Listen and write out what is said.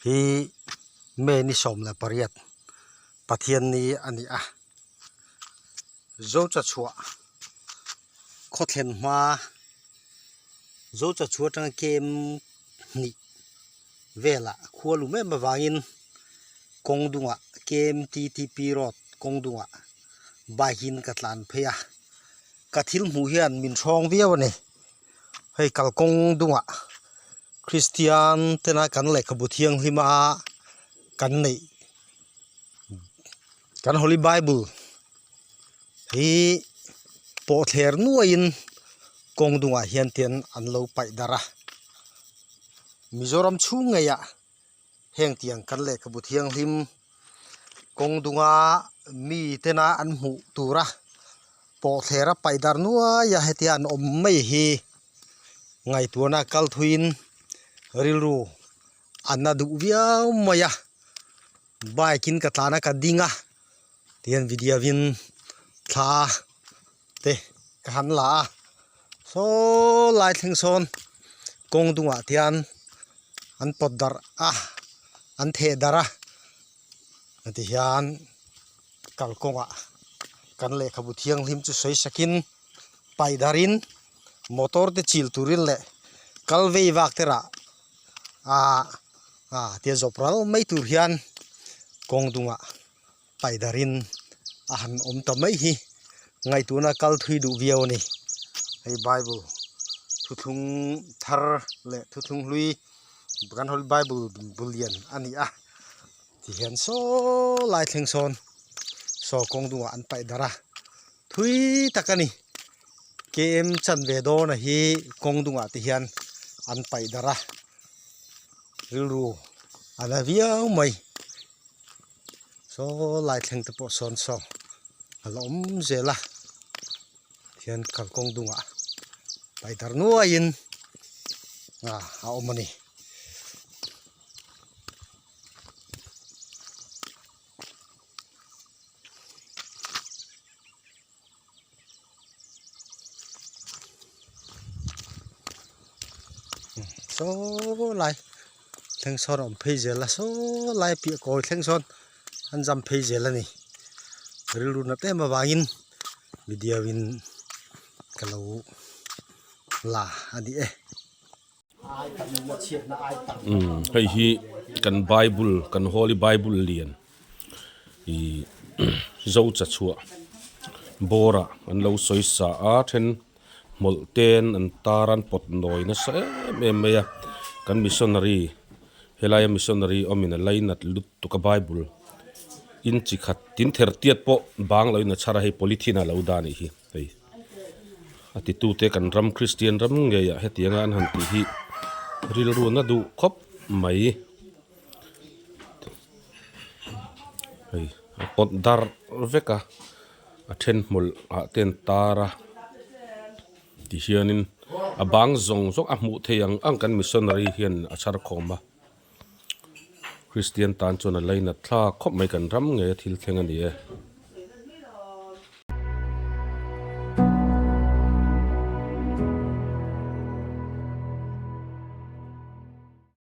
Hi May ni 18 Pathianni a ni a, Zocha chhuah khawthlen hma Zocha chhuah atanga kem hnih velah khua lum em avangin kawng dungah KMTTP road kawng dungah bike in ka tlan phei a, ka thil hmuh hian min hrawng viau a ni. Hei kalkawng dungah Kristian tena kan lehkhabu thianghlima kan neih kan holy bible hi pawhthler nuaiin kawng dungah hian ten an lo paih darh a Mizoram chhung ngeiah heng tiang kan lehkhabu thianghlim kawng dunga mi tena an hmuh tura pawhthler a paih darh nuai a hetia an awm mai hi ngaihtuahna kal thuiin rilru a na duh viau mai a bike in ka tlan a ka ding a tihian video in thla te ka han la a saw lai thleng sawn kawng dungah te hian an pawt darh a an theh darh a tihian kalkawngah kan lehkhabu thianghlim chu sawi sakin paih darhin motor te chil turin leh kal vei vak te rah ah ah tia zawp ral mai tur hian kawng dungah paih darhin a han awm ta mai hi ngaihtuahna kal thui duh viau a ni hei bible thuthlung thar leh thuthlung hlui kan holy bible bul lian a ni a tihian saw lai thleng sawn saw kawng dungah an paih darh a thui tak a ni km chanve dawn a hi kawng dungah te hian an paih darh a rilru a la viau mai saw lai thleng te pawh sawn saw a la awm zel a hian kalkawng dungah paih darh nuaiin ah a awm a ni. Saw lai thleng sawn a awm phei zel a saw lai piah kawi thleng sawn an zam phei zel a ni rilru nat em avangin video in ka lo la a ni e. Hei hi kan bible kan holy bible lian ih zo cha chhuah bawr ah an lo sawi sa a then hmawlh ten an tar an pawt nawi nasa em em mai a kan missionary helaia missionary awmin a lainat lutuk a bible in chi khat tin ther tiat pawh bang lo in a chhar a hei polythene a lo dah a nih hi. Hei a titute kan ram Kristian ram ngeiah hetianga an han tih hi rilru na duh khawp mai. Hei a pawt dar vek a, a then hmawlh ah te an tar a tihianin a bang zawng zawng a hmuh theih ang ang kan missionary hian a chhar khawm a Kristian tan chuan a lainat thlak khawp mai kan ram ngei a thil thleng a ni e.